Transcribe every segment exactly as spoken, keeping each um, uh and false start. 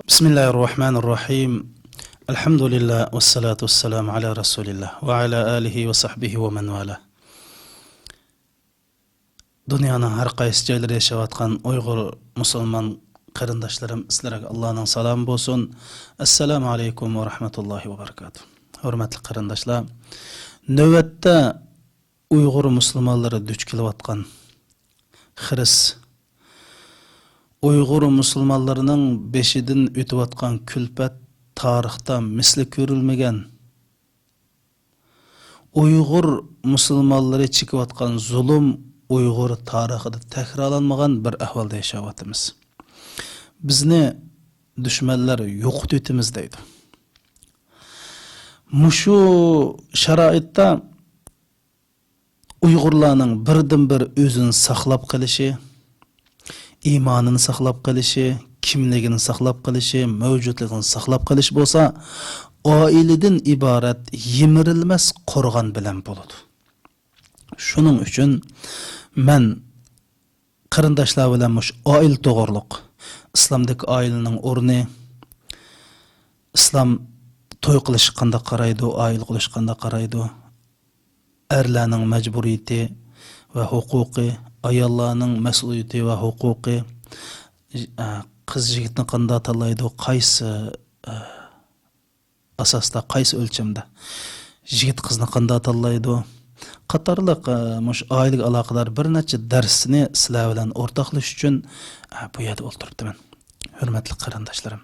بسم الله الرحمن الرحيم. الحمد لله والصلاة والسلام على رسول الله وعلى آله وصحبه ومن والاه. دۇنيانىڭ ھەر قايسى جايلىرىدا ياشاۋاتقان ئۇيغۇر مۇسۇلمان قېرىنداشلىرىم، سىلەرگە ئاللانىڭ سالامى بولسۇن. ئەسسالامۇ ئەلەيكۇم ۋە رەھمەتۇللاھى ۋە بەرىكاتۇھ. ھۆرمەتلىك قېرىنداشلار، نۆۋەتتە ئۇيغۇر مۇسۇلمانلىرى دۇچ كېلىۋاتقان خىرىس، ئۇيغۇر مۇسۇلمانلىرىنىڭ بېشىدىن ئۆتۈۋاتقان كۈلپەت تارىختا مىسلى كۆرۈلمىگەن، ئۇيغۇر مۇسۇلمانلىرى چېكىۋاتقان زۇلۇم ئۇيغۇر تارىخىدا تەكرارلانمىغان بىر ئەھۋالدا ياشاۋاتىمىز. بىزنى دۈشمەنلەر يوقىتىۋېتىمىز دەيدۇ. مۇشۇ شارائىتتا ئۇيغۇرلارنىڭ بىردىنبىر ئۆزىنى ساقلاپ قېلىشى، ئىمانىنى ساقلاپ قېلىشى، كىملىكىنى ساقلاپ قېلىشى، مەۋجۇتلۇقىنى ساقلاپ قېلىشى بولسا، ئائىلىدىن ئىبارەت يىمىرىلمەس قورغان بىلەن بولىدۇ. شۇنىڭ ئۈچۈن مەن قېرىنداشلار بىلەن مۇشۇ ئائىلە توغرۇلۇق، ئىسلامدىكى ئائىلىنىڭ ئورنى، ئىسلام توي قىلىشقا قانداق قارايدۇ، ئائىلە قۇرۇشقا قانداق قارايدۇ، ئەرلەرنىڭ مەجبۇرىيىتى ۋە ھوقۇقى، ئاياللارنىڭ مەسئۇلىيىتى ۋە ھوقۇقى، ئە، قىز يىگىتنى قانداق تاللايدۇ، قايسى، ئە، ئاساستا، قايسى ئۆلچەمدە يىگىت قىزنى قانداق تاللايدۇ قاتارلىق، ئە، مۇشۇ ئائىلىگە ئالاقىدار بىر نەچچە دەرسنى سىلەر بىلەن ئورتاقلىشىش ئۈچۈن، ئە، بۇ يەردە ئولتۇرۇپتىمەن، ھۆرمەتلىك قېرىنداشلىرىم.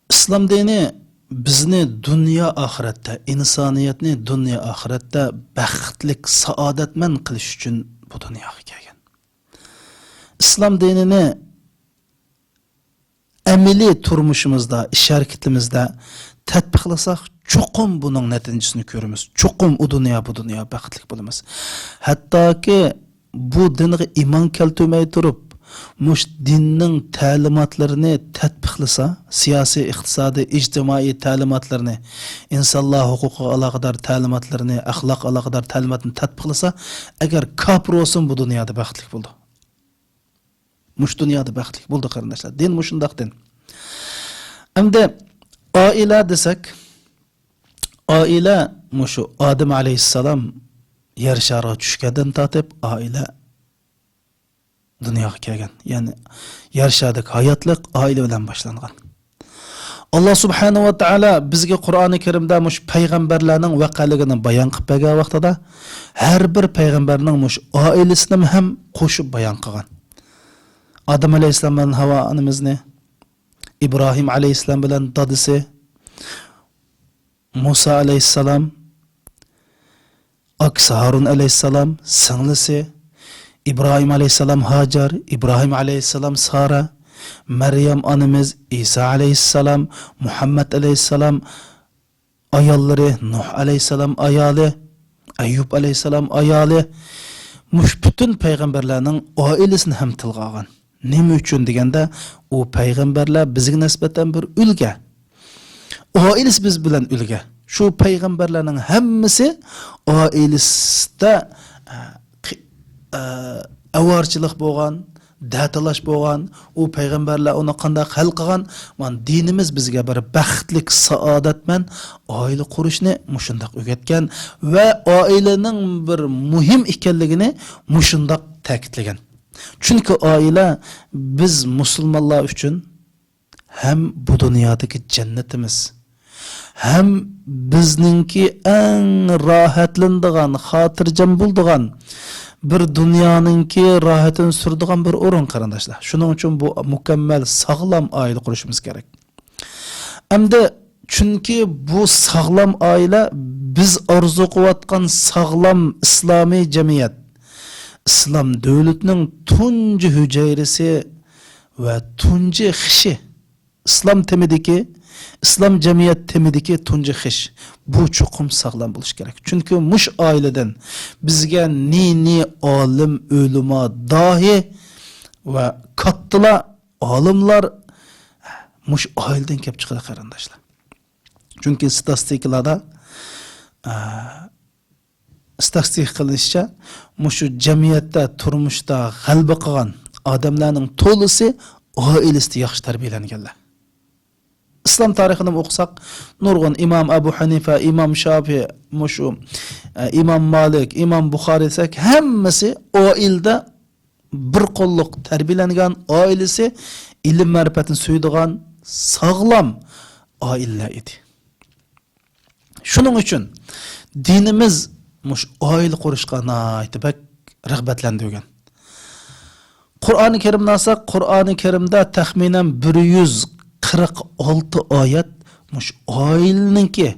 ئىسلام دىنى بىزنى دۇنيا ئاخىرەتتە، ئىنسانىيەتنى دۇنيا ئاخىرەتتە بەختلىك، سائادەتمەن قىلىش ئۈچۈن بۇ دۇنياغا كەلگەن. ئىسلام دىنىنى ئەمەلىي تۇرمۇشىمىزدا، ئىش ھەرىكىتىمىزدە تەتبىقلىساق، چوقۇم بۇنىڭ نەتىجىسىنى كۆرىمىز. چوقۇم ئۇ دۇنيا، بۇ دۇنيا بەختلىك بولىمىز. ھەتتاكى بۇ دىنغا ئىمان كەلتۈرمەي تۇرۇپ، مۇشۇ دىننىڭ تەلىماتلىرىنى تەتبىقلىسا، سىياسىي، ئىقتىسادىي، ئىجتىمائىي تەلىماتلىرىنى، ئىنسانلار ھوقۇقىغا ئالاقىدار تەلىماتلىرىنى، ئەخلاققا ئالاقىدار تەلىماتنى تەتبىقلىسا، ئەگەر كاپىر بولسىمۇ بۇ دۇنيادا بەختلىك بولىدۇ. مۇشۇ دۇنيادا بەختلىك بولىدۇ، قېرىنداشلار. دىن مۇشۇنداق دىن. ئەمدى ئائىلە دېسەك، ئائىلە مۇشۇ ئادەم ئەلەيھىسسالام يەر شارىغا چۈشكەندىن تارتىپ ئائىلە دۇنياغا كەلگەن. يەنى يەر شارىدىكى ھاياتلىق ئائىلە بىلەن باشلانغان. ئاللا سۇبھانەھۇ ۋە تائالا بىزگە قۇرئانى كەرىمدە مۇشۇ پەيغەمبەرلەرنىڭ ۋەقەلىكىنى بايان قىلىپ بەرگەن ۋاقتىدا، ھەر بىر پەيغەمبەرنىڭ مۇشۇ ئائىلىسىنى ھەم قوشۇپ بايان قىلغان. ئادەم ئەلەيھىسسالام بىلەن ھاۋا ئانىمىزنى، ئىبراھىم ئەلەيھىسسالام بىلەن دادىسى، مۇسا ئەلەيھىسسالام، ئاكىسى ھارۇن ئەلەيھىسسالام، سىڭلىسى، ئىبراھىم ئەلەيھىسسالام ھاجەر، ئىبراھىم ئەلەيھىسسالام سارا، مەريەم ئانىمىز، ئىسا ئەلەيھىسسالام، مۇھەممەد ئەلەيھىسسالام ئاياللىرى، نۇھ ئەلەيھىسسالام ئايالى، ئەييۇب ئەلەيھىسسالام ئايالى، مۇشۇ پۈتۈن پەيغەمبەرلەرنىڭ ئائىلىسىنى ھەم تىلغا ئالغان. نېمە ئۈچۈن دېگەندە، ئۇ پەيغەمبەرلەر بىزگە نىسبەتەن بىر ئۈلگە. ئائىلىسى بىز بىلەن ئۈلگە. شۇ پەيغەمبەرلەرنىڭ ھەممىسى ئائىلىسىدە، ئە، قى-، ئە، ئاۋارىچىلىق بولغان، دەتالاش بولغان، ئۇ پەيغەمبەرلەر ئۇنى قانداق ھەل قىلغان؟ مانا دىنىمىز بىزگە بىر بەختلىك، سائادەتمەن ئائىلە قۇرۇشنى مۇشۇنداق ئۆگەتكەن ۋە ئائىلىنىڭ بىر مۇھىم ئىكەنلىكىنى مۇشۇنداق تەكىتلىگەن. چۈنكى ئائىلە بىز مۇسۇلمانلار ئۈچۈن ھەم بۇ دۇنيادىكى جەننىتىمىز، ھەم بىزنىڭكى ئەڭ راھەتلىنىدىغان، خاتىرجەم بولىدىغان، بىر دۇنيانىڭكى راھىتىنى سۈرىدىغان بىر ئورۇن، قېرىنداشلار. شۇنىڭ ئۈچۈن بۇ مۇكەممەل، ساغلام ئائىلە قۇرۇشىمىز كېرەك. ئەمدى چۈنكى بۇ ساغلام ئائىلە بىز ئارزۇ قىلىۋاتقان ساغلام ئىسلامىي جەمئىيەت، ئىسلام دۆلىتىنىڭ تۇنجى ھۈجەيرىسى ۋە تۇنجى خىشى، ئىسلام تېمىدىكى، ئىسلام جەمئىيەت تېمىدىكى تۇنجى خىش. بۇ چوقۇم ساغلام بولۇشى كېرەك. چۈنكى مۇشۇ ئائىلىدىن بىزگە نى-نى ئالىم، ئۆلىما، داھىي ۋە كاتتىلار، ئالىملار مۇشۇ ئائىلىدىن كېلىپ چىقىدۇ، قېرىنداشلار. چۈنكى ستاتىستىكىلاردا، ئە، ستاتىستىكا قىلىنىشىچە، مۇشۇ جەمئىيەتتە، تۇرمۇشتا غەلىبە قىلغان، ئادەملەرنىڭ تولىسى ئائىلىسىدە ياخشى تەربىيەلەنگەنلەر. ئىسلام تارىخىنى ئوقۇساق، نۇرغۇن ئىمام ئەبۇ ھەنىفە، ئىمام شافىئى، مۇشۇ، ئە، ئىمام مالىك، ئىمام بۇخارى دېسەك، ھەممىسى ئائىلىدە بىر قوللۇق تەربىيەلەنگەن، ئائىلىسى ئىلىم-مەرىپەتنى سۆيىدىغان ساغلام ئائىلىلەر ئىدى. شۇنىڭ ئۈچۈن دىنىمىز مۇشۇ ئائىلە قۇرۇشقا ناھايىتى بەك رىغبەتلەندۈرگەن. قۇرئانى كەرىمنى ئالساق، قۇرئانى كەرىمدە تەخمىنەن بىر يۈز قىرىق ئالتە ئايەت مۇشۇ ئائىلىنىڭكى،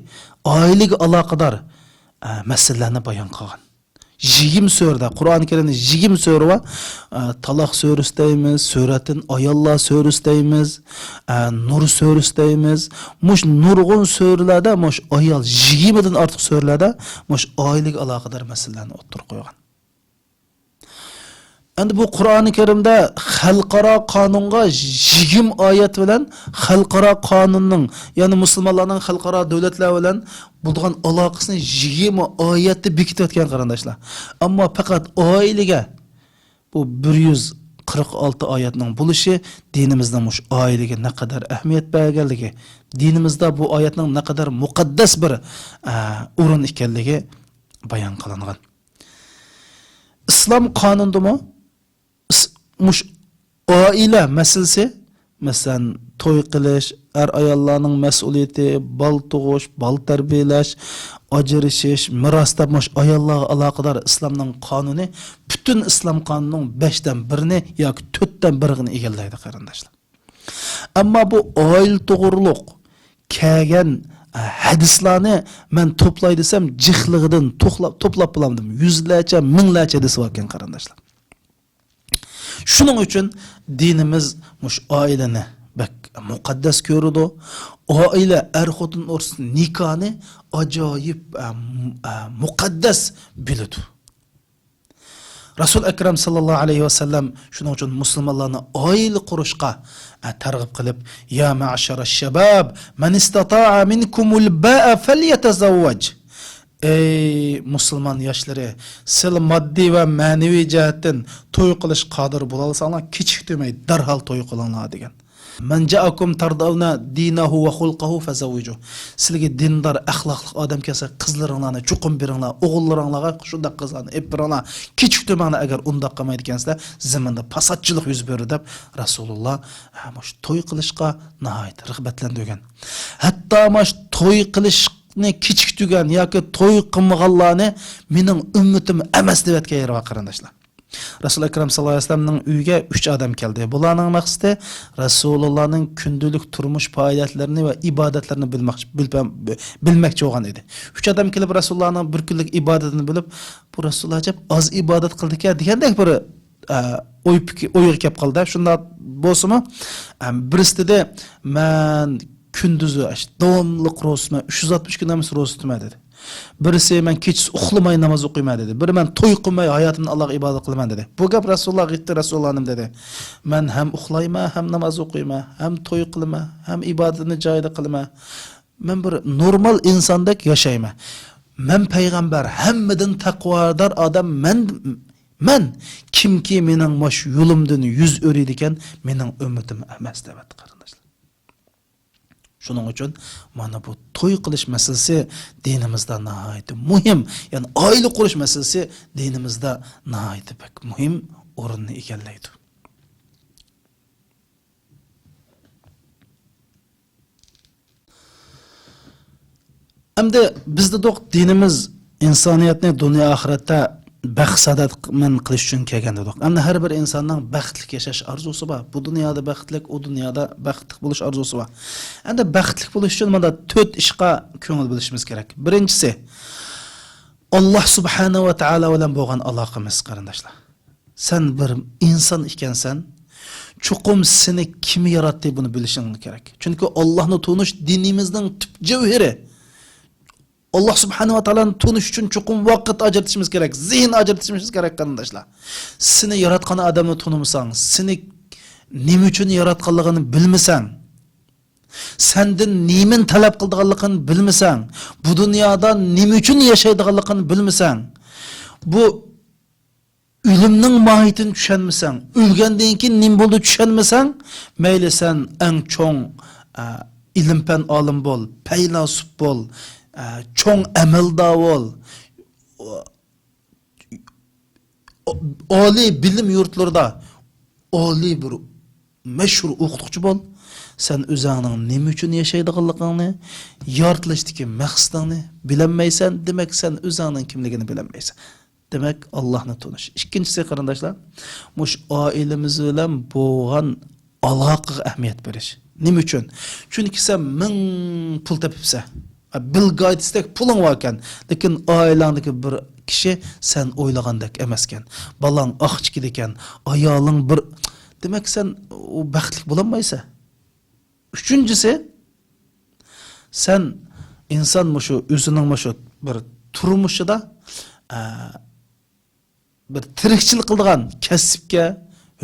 ئائىلىگە ئالاقىدار، ئە، مەسىلىلەرنى بايان قىلغان. يىگىرمە سۈرىدە، قۇرئانى كەرىمدە يىگىرمە سۈرە بار. ئە، تالاق سۈرىسى دەيمىز، سۈرەتىن ئاياللار سۈرىسى دەيمىز، ئە، نۇر سۈرىسى دەيمىز. مۇشۇ نۇرغۇن سۈرىلەردە، مۇشۇ ئايال يىگىرمىدىن ئارتۇق سۈرىلەردە مۇشۇ ئائىلىگە ئالاقىدار مەسىلىلەرنى ئوتتۇرىغا قويغان. ئەمدى بۇ قۇرئانى كەرىمدە خەلقئارا قانۇنغا يىگىرمە ئايەت بىلەن خەلقئارا قانۇننىڭ، يەنى مۇسۇلمانلارنىڭ خەلقئارا دۆلەتلەر بىلەن بولىدىغان ئالاقىسىنى يىگىرمە ئايەتتە بېكىتىۋەتكەن، قېرىنداشلار. ئەمما پەقەت ئائىلىگە بۇ بىر يۈز قىرىق ئالتە ئايەتنىڭ بولۇشى دىنىمىزنىڭ مۇشۇ ئائىلىگە نەقەدەر ئەھمىيەت بەرگەنلىكى، دىنىمىزدا بۇ ئايەتنىڭ نەقەدەر مۇقەددەس بىر، ئە، ئورۇن ئىكەنلىكى بايان قىلىنغان. ئىسلام قانۇنىدىمۇ ئىس-، مۇشۇ ئائىلە مەسىلىسى، مەسىلەن، توي قىلىش، ئەر-ئاياللارنىڭ مەسئۇلىيىتى، بالا تۇغۇش، بالا تەربىيەلەش، ئاجرىشىش، مىراس دەپ مۇشۇ ئاياللارغا ئالاقىدار ئىسلامنىڭ قانۇنى پۈتۈن ئىسلام قانۇنىنىڭ بەشتىن بىرىنى ياكى تۆتتىن بىرىنى ئىگىلەيدۇ، قېرىنداشلار. ئەمما بۇ ئائىلە توغرۇلۇق كەلگەن، ئە، ھەدىسلارنى مەن توپلاي دېسەم، جىقلىقىدىن توپلاپ، توپلاپ بولالمىدىم. يۈزلەرچە، مىڭلارچە ھەدىس باركەن، قېرىنداشلار. شۇنىڭ ئۈچۈن دىنىمىز مۇشۇ ئائىلىنى بەك مۇقەددەس كۆرىدۇ. ئائىلە، ئەر-خوتۇن ئوتتۇرىسىدا نىكاھنى ئاجايىپ، ئە، م-، ئە، مۇقەددەس بىلىدۇ. رەسۇل ئەكرەم ساللاللاھۇ ئەلەيھى ۋەسەللەم شۇنىڭ ئۈچۈن مۇسۇلمانلارنى ئائىلە قۇرۇشقا، ئە، تەرغىب قىلىپ، يا مەشەرەش شەباب، مەن ئىستەتاء مىنكۇمۇل باءە فەليەتەزەۋۋەج. ئەي مۇسۇلمان ياشلىرى، سىلەر ماددىي ۋە مەنىۋى جەھەتتىن توي قىلىش قادىر بولالىساڭلار، كېچىكتۈرمەي دەرھال توي قىلىڭلار دېگەن. مەن جائەكۇم تەردەۋنە دىنەھۇ ۋە خۇلقەھۇ فەزەۋۋىجۇ. سىلەرگە دىندار، ئەخلاقلىق ئادەم كەلسە، قىزلىرىڭلارنى چوقۇم بېرىڭلار، ئوغۇللىرىڭلارغا شۇنداق قىزلارنى ئېلىپ بېرىڭلار، كېچىكتۈرمەڭلار، ئەگەر ئۇنداق قىلمايدىكەنسىلەر، زېمىندا پاساتچىلىق يۈز بېرىدۇ دەپ رەسۇلۇللا، ھە، مۇشۇ توي قىلىشقا ناھايىتى رىغبەتلەندۈرگەن. ھەتتا مۇشۇ توي قىلىش نى كېچىكتۈرگەن ياكى توي قىلمىغانلارنى مېنىڭ ئۈممىتىم ئەمەس دەۋەتكەن يېرى بار، قېرىنداشلار. رەسۇل ئەكرەم ساللاللاھۇ ئەلەيھى ۋەسەللەمنىڭ ئۆيىگە ئۈچ ئادەم كەلدى. بۇلارنىڭ مەقسىتى رەسۇلۇللانىڭ كۈندىلىك تۇرمۇش پائالىيەتلىرىنى ۋە ئىبادەتلىرىنى بىلمەك-، بىلپە-، بىلمەكچى بولغان ئىدى. ئۈچ ئادەم كېلىپ رەسۇلۇللانىڭ بىر كۈنلۈك ئىبادىتىنى بىلىپ، بۇ رەسۇلۇللا ئەجەب ئاز ئىبادەت قىلدىكەن دېگەندەك بىر، ئە، ئوي پىكىر، ئويغا كەپ قالدى. شۇنداق بولسىمۇ، ئە، بىرسى دېدى، مەن كۈندۈزى داۋاملىق روزا تۇتىمەن، ئۈچ يۈز ئاتمىش كۈن ئەمەس روزا تۇتىمەن دېدى. بىرسى مەن كېچىسى ئۇخلىماي ناماز ئوقۇيمەن دېدى. بىرى مەن توي قىلماي ھاياتىمنى ئاللاغا ئىبادەت قىلىمەن دېدى. بۇ گەپ رەسۇلۇللاغا يەتتى، رەسۇلۇللا نېمە دېدى؟ مەن ھەم ئۇخلايمەن، ھەم ناماز ئوقۇيمەن، ھەم توي قىلىمەن، ھەم ئىبادەتنى جايىدا قىلىمەن. مەن بىر نورمال ئىنساندەك ياشايمەن. مەن پەيغەمبەر، ھەممىدىن تەقۋادار ئادەم مەن، مەن. كىمكى مېنىڭ مۇشۇ يولۇمدىن يۈز ئۆرۈيدىكەن، مېنىڭ ئۈممىتىم ئەمەس دەۋەتتى، قېرىنداشلار. شۇنىڭ ئۈچۈن مانا بۇ توي قىلىش مەسىلىسى دىنىمىزدا ناھايىتى مۇھىم، يەنى ئائىلە قۇرۇش مەسىلىسى دىنىمىزدا ناھايىتى بەك مۇھىم ئورۇننى ئىگىلەيدۇ. ئەمدى بىز دېدۇق، دىنىمىز ئىنسانىيەتنى دۇنيا ئاخىرەتتە بەخت-سائادەتمەن قىلىش ئۈچۈن كەلگەن دېدۇق. ئەمدى ھەر بىر ئىنساننىڭ بەختلىك ياشاش ئارزۇسى بار. بۇ دۇنيادا بەختلىك، ئۇ دۇنيادا بەختلىك بولۇش ئارزۇسى بار. ئەمدى بەختلىك بولۇش ئۈچۈن مانا تۆت ئىشقا كۆڭۈل بۆلۈشىمىز كېرەك. بىرىنچىسى، ئاللا سۇبھانەھۇ ۋە تائالا بىلەن بولغان ئالاقىمىز، قېرىنداشلار. سەن بىر ئىنسان ئىكەنسەن، چوقۇم سېنى كىم ياراتتى، بۇنى بىلىشىڭ كېرەك. چۈنكى ئاللانى تونۇش دىنىمىزنىڭ تۈپ جەۋھىرى. ئاللا سۇبھانەھۇ ۋە تائالانى تونۇش ئۈچۈن چوقۇم ۋاقىت ئاجرىتىشىمىز كېرەك، زېھىن ئاجرىتىشىمىز كېرەك، قېرىنداشلار. سېنى ياراتقان ئادەمنى تونۇمىساڭ، سېنى نېمە ئۈچۈن ياراتقانلىقىنى بىلمىسەڭ، سەندىن نېمىنى تەلەپ قىلىدىغانلىقىنى بىلمىسەڭ، بۇ دۇنيادا نېمە ئۈچۈن ياشايدىغانلىقىنى بىلمىسەڭ، بۇ ئۆلۈمنىڭ ماھىيىتىنى چۈشەنمىسەڭ، ئۆلگەندىن كېيىن نېمە بولىدۇ چۈشەنمىسەڭ، مەيلى سەن ئەڭ چوڭ، ئە، ئىلىم-پەن ئالىمى بول، پەيلاسوپ بول، ئە، چوڭ ئەمەلدار بول، ئو-، ئو-، ئالىي بىلىم يۇرتلىرىدا ئالىي بىر مەشھۇر ئوقۇتقۇچى بول. سەن ئۆزۈڭنىڭ نېمە ئۈچۈن ياشايدىغانلىقىڭنى، يارىتىلىشتىكى مەقسىتىڭنى بىلەلمەيسەن، دېمەك، سەن ئۆزۈڭنىڭ كىملىكىنى بىلەلمەيسەن. دېمەك، ئاللاھنى تونۇش. ئىككىنچىسى، قېرىنداشلار، مۇشۇ ئائىلىمىز بىلەن بولغان ئالاقىغا ئەھمىيەت بېرىش. نېمە ئۈچۈن؟ چۈنكى سەن مىڭ پۇل تېپىپسەن. بىل گېيتستەك پۇلۇڭ باركەن، لېكىن ئائىلەڭدىكى بىر كىشى سەن ئويلىغاندەك ئەمەسكەن. بالاڭ ئاق چېكىدىكەن، ئايالىڭ بىر، دېمەك، سەن ئۇ بەختلىك بولالمايسەن. ئۈچىنچىسى، سەن ئىنسان مۇشۇ ئۆزىنىڭ مۇشۇ بىر تۇرمۇشىدا، ئە، بىر تىرىكچىلىك قىلىدىغان كەسىپكە،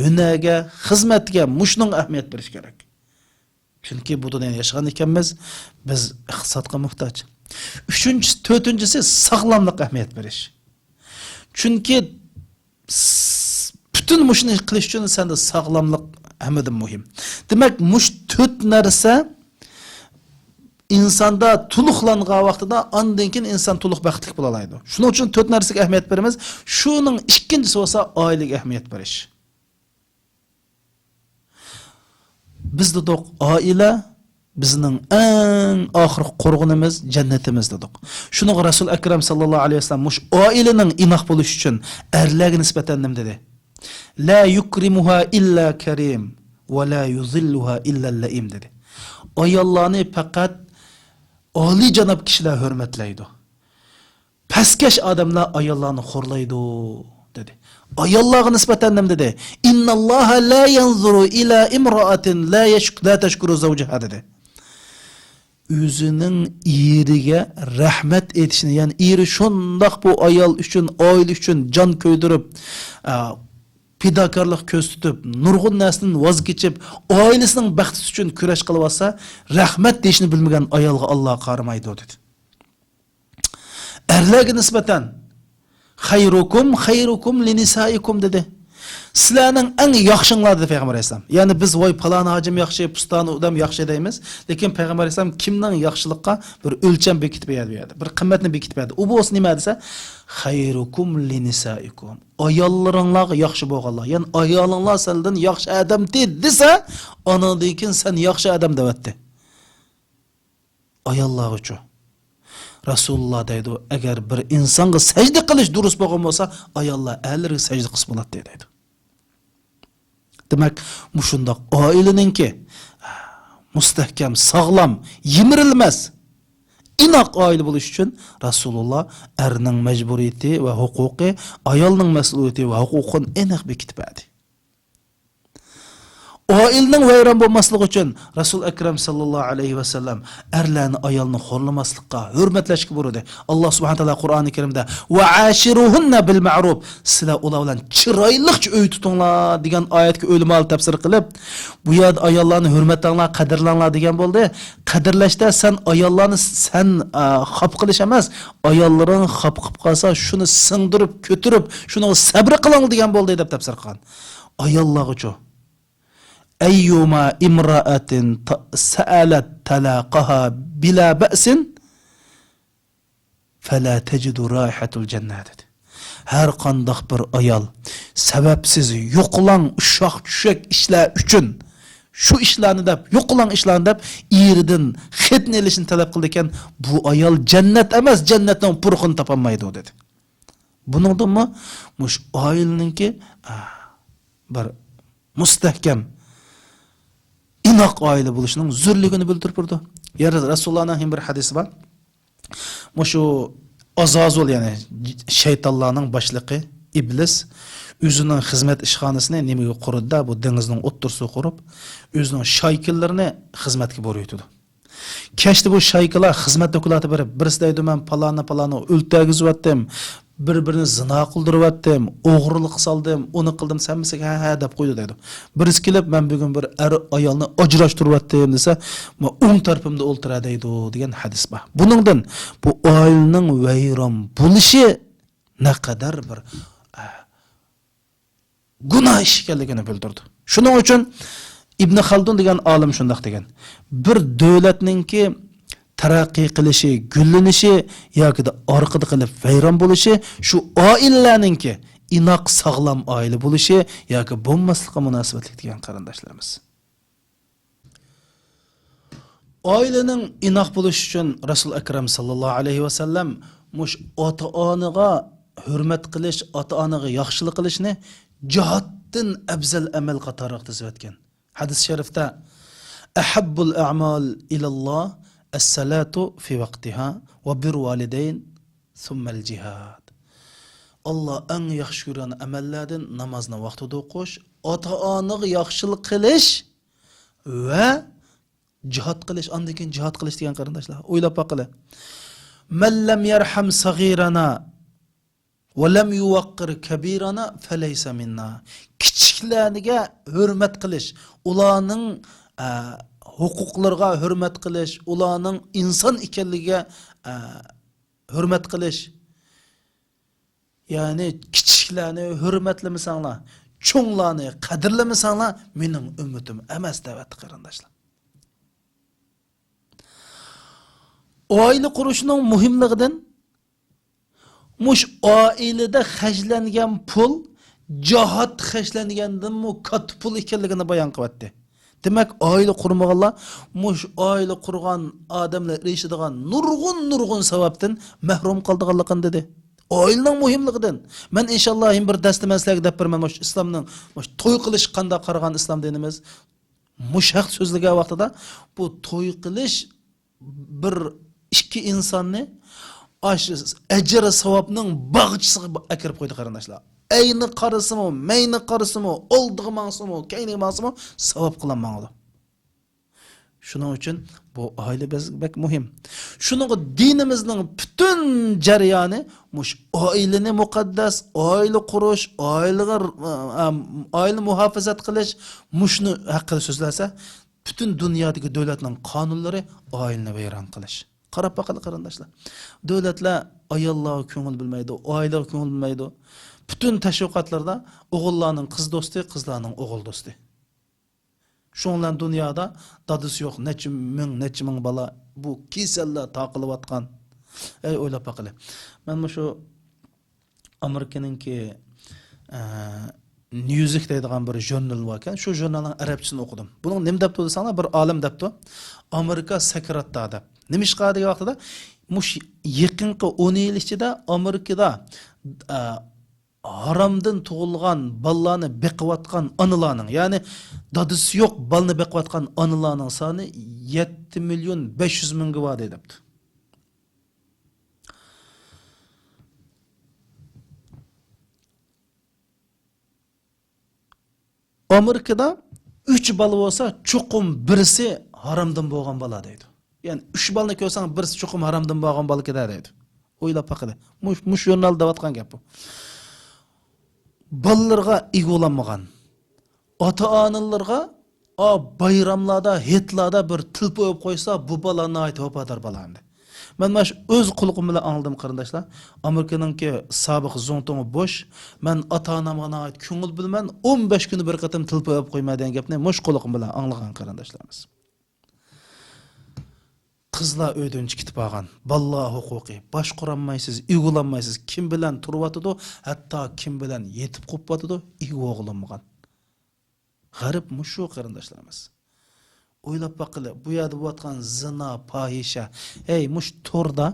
ھۈنەرگە، خىزمەتكە مۇشۇنىڭغا ئەھمىيەت بېرىش كېرەك. چۈنكى بۇ دۇنيادا ياشىغان ئىكەنمىز، بىز ئىقتىسادقا موھتاج. ئۈچىنچىسى، تۆتىنچىسى، ساغلاملىققا ئەھمىيەت بېرىش. چۈنكى س-، پۈتۈن مۇشۇنى قىلىش ئۈچۈن سەندە ساغلاملىق ھەممىدىن مۇھىم. دېمەك، مۇشۇ تۆت نەرسە ئىنساندا تولۇقلانغان ۋاقتىدا، ئاندىن كېيىن ئىنسان تولۇق بەختلىك بولالايدۇ. شۇنىڭ ئۈچۈن تۆت نەرسىگە ئەھمىيەت بېرىمىز. شۇنىڭ ئىككىنچىسى بولسا ئائىلىگە ئەھمىيەت بېرىش. بىز دېدۇق، ئائىلە بىزنىڭ ئەڭ ئاخىرقى قورغىنىمىز، جەننىتىمىز دېدۇق. شۇنىڭغا رەسۇل ئەكرەم ساللاللاھۇ ئەلەيھى ۋەسەللەم مۇشۇ ئائىلىنىڭ ئىناق بولۇشى ئۈچۈن ئەرلەرگە نىسبەتەن نېمە دېدى؟ لا يۇكرىمۇھا ئىللا كەرىم ۋە لا يۇزىللۇھا ئىللا لەئىم دېدى. ئاياللارنى پەقەت ئالىيجاناب كىشىلەر ھۆرمەتلەيدۇ. پەسكەش ئادەملەر ئاياللارنى خورلايدۇ، دېدى. ئاياللارغا نىسبەتەن نېمە دېدى؟ ئىنناللاھا لا يەنزۇرۇ ئىلا ئىمرائەتىن لا يەشك-، لا تەشكۇرۇ زەۋجىھا، دېدى. ئۆزىنىڭ ئېرىگە رەھمەت ئېيتىشنى، يەنى ئېرى شۇنداق بۇ ئايال ئۈچۈن، ئائىلە ئۈچۈن جان كۆيدۈرۈپ، ئە، پىداكارلىق كۆرسىتىپ، نۇرغۇن نەرسىدىن ۋاز كېچىپ، ئائىلىسىنىڭ بەختى ئۈچۈن كۈرەش قىلىۋاتسا، رەھمەت دېيىشنى بىلمىگەن ئايالغا ئاللا قارىمايدۇ، دېدى. ئەرلەرگە نىسبەتەن، خەيرۇكۇم، خەيرۇكۇم لىنىسائىكۇم، دېدى. سىلەرنىڭ ئەڭ ياخشىڭلار، دېدى پەيغەمبەر ئەلەيھىسسالام. يەنى بىز، ۋاي، پالان ھاجىم ياخشى، پۇستان ئۇدام ياخشى دەيمىز. لېكىن پەيغەمبەر ئەلەيھىسسالام كىمنىڭ ياخشىلىققا بىر ئۆلچەم بېكىتىپ بەردى بۇ يەردە. بىر قىممەتنى بېكىتىپ بەردى. ئۇ بولسا نېمە دېسە، خەيرۇكۇم لىنىسائىكۇم. ئاياللىرىڭلارغا ياخشى بولغانلار. يەنى ئايالىڭلار سەندىن ياخشى ئادەمتى دېسە، ئانىڭدىن كېيىن سەن ياخشى ئادەم دەۋەتتى. ئاياللارغىچۇ؟ رەسۇلۇللا دەيدۇ، ئەگەر بىر ئىنسانغا سەجدە قىلىش دۇرۇس بولغان بولسا، ئاياللار ئەرلىرىگە سەجدە قىلسا بولاتتى، دەيدۇ. دېمەك، مۇشۇنداق ئائىلىنىڭكى مۇستەھكەم، ساغلام، يىمىرىلمەس، ئىناق ئائىلە بولۇش ئۈچۈن رەسۇلۇللا ئەرنىڭ مەجبۇرىيىتى ۋە ھوقۇقى، ئايالنىڭ مەسئۇلىيىتى ۋە ھوقۇقىنى ئېنىق بېكىتىپ بەردى. ئائىلىنىڭ ۋەيران بولماسلىقى ئۈچۈن رەسۇل ئەكرەم ساللاللاھۇ ئەلەيھى ۋەسەللەم ئەرلەرنى، ئايالنى خورلىماسلىققا، ھۆرمەتلەشكە بۇيرۇدى. ئاللا سۇبھانە تائالا قۇرئانى كەرىمدە، «ۋەئاشىرۇھۇننە بىل مەئرۇف»، سىلەر ئۇلار بىلەن چىرايلىقچە ئۆي تۇتۇڭلار دېگەن ئايەتكە ئۆلىمالار تەپسىر قىلىپ، بۇ يەردە ئاياللارنى ھۆرمەتلەڭلار، قەدىرلەڭلار دېگەن بولدى. قەدىرلەشتە سەن ئاياللارنى سەن، ئا، خاپا قىلىش ئەمەس، ئاياللىرىڭ خاپا قىلىپ قالسا، شۇنى سىڭدۈرۈپ، كۆتۈرۈپ، شۇنىڭغا سەبرى قىلىڭ دېگەن بولدى دەپ تەپسىر قىلغان. ئاياللارغىچۇ؟ «ئەييۇما ئىمرائەتىن تا-، سەئەلەت تالاقەھا بىلا بەئسىن فەلا تەجىدۇ رائىھەتۇل جەننە» دېدى. ھەر قانداق بىر ئايال سەۋەبسىز يوقىلاڭ ئۇششاق چۈشەك ئىشلار ئۈچۈن، شۇ ئىشلارنى دەپ، يوقىلاڭ ئىشلارنى دەپ، ئېرىدىن خېتىنە ئېلىشنى تەلەپ قىلىدىكەن، بۇ ئايال جەننەت ئەمەس، جەننەتنىڭ پۇرىقىنى تاپالمايدۇ، دېدى. بۇنىڭدىنمۇ مۇشۇ ئائىلىنىڭكى، ئا، بىر مۇستەھكەم، ئىناق ئائىلە بولۇشىنىڭ زۆرلۈكىنى بىلدۈرۈپ بېرىدۇ. يەنە رەسۇلۇللانىڭ يەنە بىر ھەدىسى بار. مۇشۇ ئازازۇل، يەنى شەيتانلارنىڭ باشلىقى ئىبلىس ئۆزىنىڭ خىزمەت ئىشخانىسىنى نېمىگە قۇرىدۇ-دە، بۇ دېڭىزنىڭ ئوتتۇرىسىغا قۇرۇپ، ئۆزىنىڭ شايكىلىرىنى خىزمەتكە بۇيرۇۋېتىدۇ. كەچتە بۇ شايكىلار خىزمەت دوكلاتى بېرىپ، بىرسى دەيدۇ، «مەن پالانى، پالانى ئۆلتۈرگۈزۈۋەتتىم، بىر-بىرىنى زىنا قىلدۇرۇۋەتتىم، ئوغرىلىق سالدىم، ئۇنى قىلدىم، ھەممىسىگە ھە، ھە دەپ قويدى» دەيدۇ. بىرسى كېلىپ، «مەن بۈگۈن بىر ئەر ئايالنى ئاجراشتۇرۇۋەتتىم» دېسە، «مەن ئوڭ تەرىپىمدە ئولتۇراي» دەيدۇ دېگەن ھەدىس بار. بۇنىڭدىن بۇ ئائىلىنىڭ ۋەيران بولۇشى نەقەدەر بىر، ئە، گۇناھ ئىش ئىكەنلىكىنى بىلدۈرىدۇ. شۇنىڭ ئۈچۈن ئىبن خالدۇن دېگەن ئالىم شۇنداق دېگەن، بىر دۆلەتنىڭكى تەرەققىي قىلىشى، گۈللىنىشى ياكىدا ئارقىدا قېلىپ ۋەيران بولۇشى شۇ ئائىلىلەرنىڭكى ئىناق، ساغلام ئائىلە بولۇشى ياكى بولماسلىقى مۇناسىۋەتلىك دېگەن قېرىنداشلىرىمىز. ئائىلىنىڭ ئىناق بولۇشى ئۈچۈن رەسۇل ئەكرەم ساللاللاھۇ ئەلەيھى ۋەسەللەم مۇشۇ ئاتا-ئانىغا ھۆرمەت قىلىش، ئاتا-ئانىغا ياخشىلىق قىلىشنى جىھادتىن ئەۋزەل ئەمەل قاتارىغا تىزىۋەتكەن. ھەدىس شەرىفتە، «ئەھەببۇل ئەمال ئىلەللاھ ئەسسالاتۇ فى ۋەقتىھا ۋە بىر ۋالىدەين سۇممەل جىھاد.» ئاللا ئەڭ ياخشى كۆرگەن ئەمەللەردىن نامازنى ۋاقتىدا ئوقۇش، ئاتا-ئانىغا ياخشىلىق قىلىش ۋە جىھاد قىلىش، ئاندىن كېيىن جىھاد قىلىش دېگەن قېرىنداشلار. ئويلاپ باققىلى. «مەن لەم يەرھەم سەغىرەنا ۋە لەم يۇۋەققىر كەبىرەنا فەلەيسە مىننا.» كىچىكلەرگە ھۆرمەت قىلىش، ئۇلارنىڭ، ئە، ھوقۇقلىرىغا ھۆرمەت قىلىش، ئۇلارنىڭ ئىنسان ئىكەنلىكىگە، ئە، ھۆرمەت قىلىش. يەنى كىچىكلەرنى ھۆرمەتلىمىسەڭلار، چوڭلارنى قەدىرلىمىسەڭلار، مېنىڭ ئۈممىتىم ئەمەس دەۋەتتى قېرىنداشلار. ئائىلە قۇرۇشنىڭ مۇھىملىقىدىن، مۇشۇ ئائىلىدە خەجلەنگەن پۇل جاھات خەجلەنگەندىنمۇ كاتتا پۇل ئىكەنلىكىنى بايان قىلىۋەتتى. دېمەك، ئائىلە قۇرمىغانلار مۇشۇ ئائىلە قۇرغان ئادەملەر ئېرىشىدىغان نۇرغۇن، نۇرغۇن ساۋابتىن مەھرۇم قالىدىغانلىقىنى دېدى. ئائىلىنىڭ مۇھىملىقىدىن. مەن ئىنشاللا يەنە بىر دەرستە مەن سىلەرگە دەپ بېرىمەن مۇشۇ ئىسلامنىڭ مۇشۇ توي قىلىشقا قانداق قارىغان ئىسلام دىنىمىز. مۇشۇ ھەقتە سۆزلىگەن ۋاقتىدا بۇ توي قىلىش بىر ئىككى ئىنساننى ئاشۇ ئەجىر ساۋابنىڭ باغچىسىغا ئەكىرىپ قويدى قېرىنداشلار. ئەينى قارىسىمۇ، مەينى قارىسىمۇ، ئالدىغا ماڭسىمۇ، كەينىگە ماڭسىمۇ ساۋاب قىلان ماڭىدۇ. شۇنىڭ ئۈچۈن بۇ ئائىلە بەز-، بەك مۇھىم. شۇنىڭغا دىنىمىزنىڭ پۈتۈن جەريانى مۇشۇ ئائىلىنى مۇقەددەس، ئائىلە قۇرۇش، ئائىلىگە، ئائىلىنى مۇھاپىزەت قىلىش، مۇشۇنى ھەققىدە سۆزلەسە، پۈتۈن دۇنيادىكى دۆلەتنىڭ قانۇنلىرى ئائىلىنى ۋەيران قىلىش. قاراپ باقىلى قېرىنداشلار. دۆلەتلەر ئاياللارغا كۆڭۈل بۆلمەيدۇ، ئائىلىگە كۆڭۈل بۆلمەيدۇ. پۈتۈن تەشۋىقاتلاردا ئوغۇللارنىڭ قىز دوستى، قىزلارنىڭ ئوغۇل دوستى. شۇنىڭ بىلەن دۇنيادا دادىسى يوق نەچچە مىڭ، نەچچە مىڭ بالا بۇ كېسەللەر تارقىلىۋاتقان. ئەي، ئويلاپ باقىلى. مەن مۇشۇ ئامېرىكىنىڭكى، ئە، نيۇزۋىك دەيدىغان بىر ژۇرنال باركەن. شۇ ژۇرنالنىڭ ئەرەبچىسىنى ئوقۇدۇم. بۇنىڭ نېمە دەپتۇ دېسەڭلار، بىر ئالىم دەپتۇ، «ئامېرىكا سەكراتتا» دەپ. نېمىشقا دېگەن ۋاقتىدا، مۇشۇ يېقىنقى ئون يىل ئىچىدە ئامېرىكىدا، ئە، ھارامدىن تۇغۇلغان بالىلارنى بېقىۋاتقان ئانىلارنىڭ، يەنى دادىسى يوق بالىنى بېقىۋاتقان ئانىلارنىڭ سانى يەتتە مىليون بەش يۈز مىڭغا باردى دەپتۇ. ئامېرىكىدا ئۈچ بالا بولسا، چوقۇم بىرسى ھارامدىن بولغان بالا دەيدۇ. يەنى ئۈچ بالىنى كۆرسەڭ، بىرسى چوقۇم ھارامدىن بولغان بالا كېتە دەيدۇ. ئويلاپ باقىلى. مۇش-، مۇشۇ ژۇرنالدا دەۋاتقان گەپ بۇ. بالىلىرىغا ئىگە بولالمىغان، ئاتا-ئانىلىرىغا، ئا، بايراملاردا، ھېيتلاردا بىر تۆھپە ئېلىپ قويسا، بۇ بالا ناھايىتى ۋاپادار بالا ئەمدى. مەن مانا شۇ ئۆز قۇلىقىم بىلەن ئاڭلىدىم، قېرىنداشلار. ئامېرىكىنىڭكى سابىق زۇڭتۇڭى بوش، «مەن ئاتا-ئانامغا ناھايىتى كۆڭۈل بۆلىمەن، ئون بەش كۈنى بىر قېتىم تۆھپە ئېلىپ قويىمەن» دېگەن گەپنى مۇشۇ قۇلىقىم بىلەن ئاڭلىغان، قېرىنداشلىرىمىز. قىزلار ئۆيدىن چىقىپ بارغان، بالىلار ھوقۇقى، باشقۇرالمايسىز، ئىگە بولالمايسىز، كىم بىلەن تۇرۇۋاتىدۇ، ھەتتا كىم بىلەن يېتىپ قوپۇۋاتىدۇ، ئىگە بولغىلى بولمىغان. غەرب مۇشۇ، قېرىنداشلىرىمىز. ئويلاپ باققىلى، بۇ يەردە بولۇۋاتقان زىنا، پاھىشە، ھەي، مۇشۇ توردا،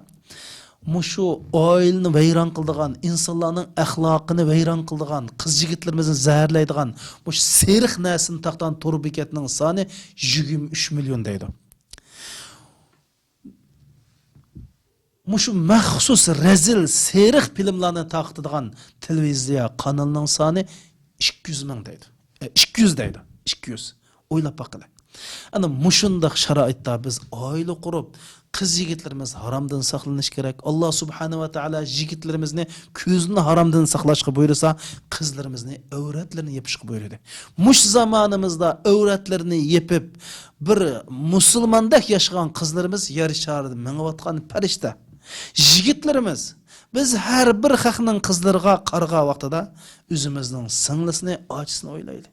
مۇشۇ ئائىلىنى ۋەيران قىلىدىغان، ئىنسانلارنىڭ ئەخلاقىنى ۋەيران قىلىدىغان، قىز يىگىتلىرىمىزنى زەھەرلەيدىغان مۇشۇ سېرىق نەرسىنى تارتقان تور بېكەتنىڭ سانى يىگىرمە ئۈچ مىليون دەيدۇ. مۇشۇ مەخسۇس رەزىل سېرىق فىلىملارنى تارقىتىدىغان تېلېۋىزىيە قانىلىنىڭ سانى ئىككى يۈز مىڭ دەيدۇ. ئە، ئىككى يۈز دەيدۇ. ئىككى يۈز. ئويلاپ باققىلى. ئەنە مۇشۇنداق شارائىتتا بىز ئائىلە قۇرۇپ، قىز يىگىتلىرىمىز ھارامدىن ساقلىنىشى كېرەك. ئاللا سۇبھانەھۇ ۋە تائالا يىگىتلىرىمىزنى كۆزىنى ھارامدىن ساقلاشقا بۇيرۇسا، قىزلىرىمىزنى ئەۋرەتلىرىنى يېپىشقا بۇيرۇدى. مۇشۇ زامانىمىزدا ئەۋرەتلىرىنى يېپىپ، بىر مۇسۇلماندەك ياشىغان قىزلىرىمىز يەر شارىدا مېڭىۋاتقان پەرىشتە. يىگىتلىرىمىز بىز ھەر بىر خەقنىڭ قىزلىرىغا قارىغان ۋاقتىدا ئۆزىمىزنىڭ سىڭلىسىنى، ئاچىسىنى ئويلايلى.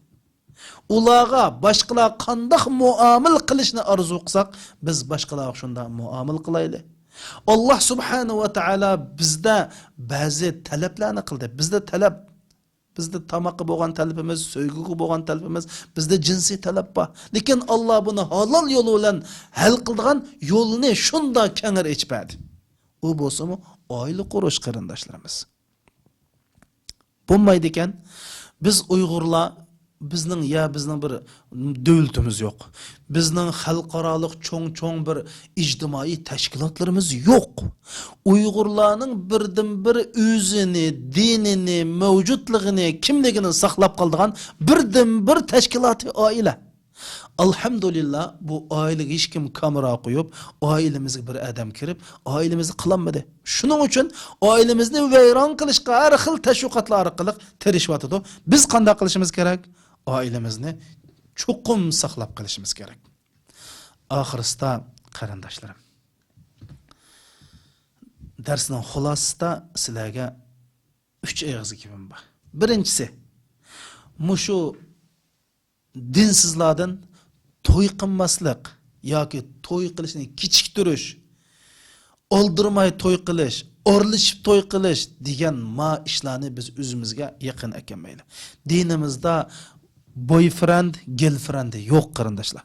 ئۇلارغا باشقىلار قانداق مۇئامىلە قىلىشنى ئارزۇ قىلساق، بىز باشقىلارغا شۇنداق مۇئامىلە قىلايلى. ئاللاھ سۇبھانەھۇ ۋە تائالا بىزدە بەزى تەلەپلەرنى قىلدى. بىزدە تەلەپ، بىزدە تاماققا بولغان تەلىپىمىز، سۆيگۈگە بولغان تەلىپىمىز، بىزدە جىنسىي تەلەپ بار. لېكىن ئاللاھ بۇنى ھالال يولى بىلەن ھەل قىلىدىغان يولنى شۇنداق كەڭرى ئېچىپ بەردى. ئۇ بولسىمۇ ئائىلە قۇرۇش، قېرىنداشلىرىمىز. بولمايدىكەن. بىز ئۇيغۇرلار، بىزنىڭ، يا بىزنىڭ بىر دۆلىتىمىز يوق. بىزنىڭ خەلقئارالىق چوڭ-چوڭ بىر ئىجتىمائىي تەشكىلاتلىرىمىز يوق. ئۇيغۇرلارنىڭ بىردىنبىر ئۆزىنى، دىنىنى، مەۋجۇتلۇقىنى، كىملىكىنى ساقلاپ قالىدىغان بىردىنبىر تەشكىلاتى ئائىلە. ئالھەمدۇلىللا، بۇ ئائىلىگە ھېچكىم كامېرا قويۇپ، ئائىلىمىزگە بىر ئادەم كىرىپ، ئائىلىمىزنى قىلالمىدى. شۇنىڭ ئۈچۈن ئائىلىمىزنى ۋەيران قىلىشقا ھەر خىل تەشۋىقاتلار ئارقىلىق تىرىشىۋاتىدۇ. بىز قانداق قىلىشىمىز كېرەك؟ ئائىلىمىزنى چوقۇم ساقلاپ قېلىشىمىز كېرەك. ئاخىرسىدا، قېرىنداشلىرىم، دەرسنىڭ خۇلاسىسىدا سىلەرگە ئۈچ ئېغىز گېپىم بار. بىرىنچىسى، مۇشۇ دىنسىزلاردىن توي قىلماسلىق ياكى توي قىلىشنى كېچىكتۈرۈش، ئالدىرىماي توي قىلىش، ئارىلىشىپ توي قىلىش دېگەن ما ئىشلارنى بىز ئۆزىمىزگە يېقىن ئەكەلمەيلى. دىنىمىزدا بويفرېند، گېرلفرېند يوق، قېرىنداشلار.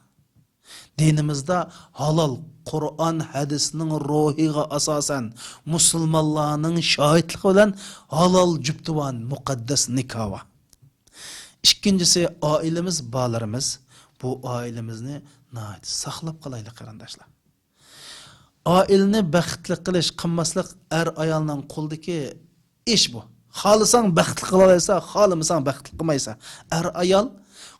دىنىمىزدا ھالال، قۇرئان، ھەدىسنىڭ روھىغا ئاساسەن، مۇسۇلمانلارنىڭ شاھىتلىقى بىلەن ھالال جۈپتى بار، مۇقەددەس نىكاھ بار. ئىككىنچىسى، ئائىلىمىز، بالىلىرىمىز. بۇ ئائىلىمىزنى ناھايىتى ساقلاپ قالايلى، قېرىنداشلار. ئائىلىنى بەختلىك قىلىش، قىلماسلىق ئەر ئايالنىڭ قولىدىكى ئىش بۇ. خالىساڭ بەختلىك قىلالايسەن، خالىمىساڭ بەختلىك قىلمايسەن. ئەر ئايال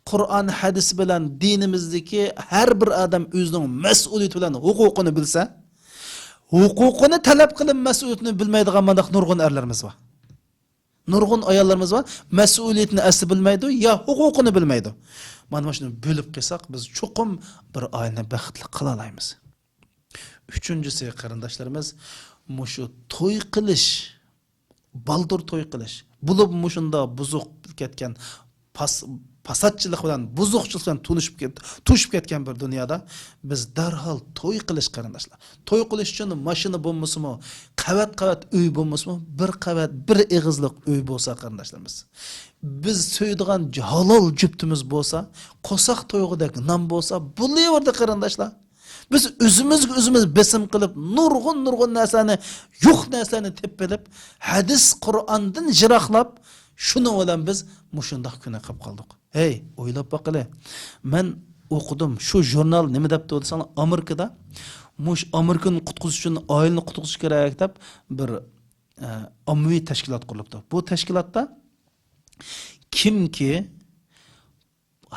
قۇرئان، ھەدىس بىلەن دىنىمىزدىكى ھەر بىر ئادەم ئۆزىنىڭ مەسئۇلىيىتى بىلەن ھوقۇقىنى بىلسە، ھوقۇقىنى تەلەپ قىلىپ مەسئۇلىيىتىنى بىلمەيدىغان مانداق نۇرغۇن ئەرلىرىمىز بار. نۇرغۇن ئاياللىرىمىز بار، مەسئۇلىيىتىنى ئەسلى بىلمەيدۇ، يا ھوقۇقىنى بىلمەيدۇ. مانا شۇنى بۆلۈپ قىلساق، بىز چوقۇم بىر ئائىلىنى بەختلىك قىلالايمىز. ئۈچىنچىسى، قېرىنداشلىرىمىز، مۇشۇ توي قىلىش، بالدۇر توي قىلىش، بولۇپمۇ مۇشۇنداق بۇزۇق كەتكەن پاس-، پاساتچىلىق بىلەن، بۇزۇقچىلىق بىلەن تونۇشۇپ كەت-، توشۇپ كەتكەن بىر دۇنيادا بىز دەرھال توي قىلىش، قېرىنداشلار. توي قىلىش ئۈچۈن ماشىنا بولمىسىمۇ، قەۋەت-قەۋەت ئۆي بولمىسىمۇ، بىر قەۋەت، بىر ئېغىزلىق ئۆي بولسا، قېرىنداشلىرىمىز. بىز سۆيىدىغان ھالال جۈپتىمىز بولسا، قورساق تويغۇدەك نان بولسا، بولۇۋەردى، قېرىنداشلار. بىز ئۆزىمىزگە ئۆزىمىز بېسىم قىلىپ، نۇرغۇن، نۇرغۇن نەرسىلەرنى، يوق نەرسىلەرنى تېپىپ ئېلىپ، ھەدىس، قۇرئاندىن يىراقلاپ، شۇنىڭ بىلەن بىز مۇشۇنداق كۈنگە قېلىپ قالدۇق. ھەي، ئويلاپ باققىلى. مەن ئوقۇدۇم، شۇ ژۇرنال نېمە دەپتۇ دېسەڭلار، ئامېرىكىدا مۇشۇ ئامېرىكىنى قۇتقۇزۇش ئۈچۈن ئائىلىنى قۇتقۇزۇش كېرەك دەپ بىر، ئە، ئاممىۋى تەشكىلات قۇرۇلۇپتۇ. بۇ تەشكىلاتتا كىمكى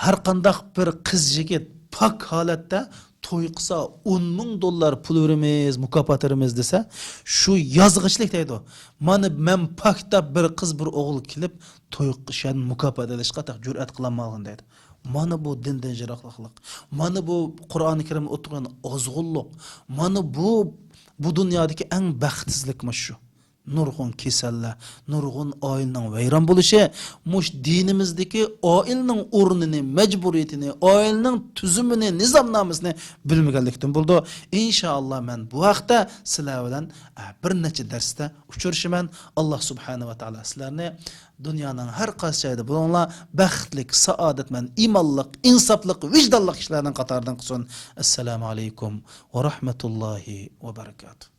ھەر قانداق بىر قىز يىگىت پاك ھالەتتە توي قىلسا، ئون مىڭ دوللار پۇل بېرىمىز، مۇكاپات بېرىمىز دېسە، شۇ يازغۇچىلىك دەيدۇ. مانا مەن پاك دەپ بىر قىز، بىر ئوغۇل كېلىپ، توي قىلىشتىن مۇكاپات ئېلىشقا تېخى جۈرئەت قىلالمىغان دەيدۇ. مانا بۇ دىندىن يىراقلىقلىق. مانا بۇ قۇرئانى كەرىمنى ئوتتۇرىغا قويغان ئازغۇنلۇق. مانا بۇ، بۇ دۇنيادىكى ئەڭ بەختسىزلىك مانا شۇ. نۇرغۇن كېسەللەر، نۇرغۇن ئائىلىنىڭ ۋەيران بولۇشى، مۇشۇ دىنىمىزدىكى ئائىلىنىڭ ئورنىنى، مەجبۇرىيىتىنى، ئائىلىنىڭ تۈزۈمىنى، نىزامنامىسىنى بىلمىگەنلىكتىن بولىدۇ. ئىنشائاللا، مەن بۇ ھەقتە سىلەر بىلەن، ئە، بىر نەچچە دەرستە ئۇچرىشىمەن. ئاللا سۇبھانەھۇ ۋە تائالا سىلەرنى دۇنيانىڭ ھەر قايسى جايىدا بولۇڭلار، بەختلىك، سائادەتمەن، ئىمانلىق، ئىنساپلىق، ۋىجدانلىق كىشىلەرنىڭ قاتارىدىن قىلسۇن. ئەسسالامۇ ئەلەيكۇم ۋە رەھمەتۇللاھى ۋە بەرىكاتۇھ.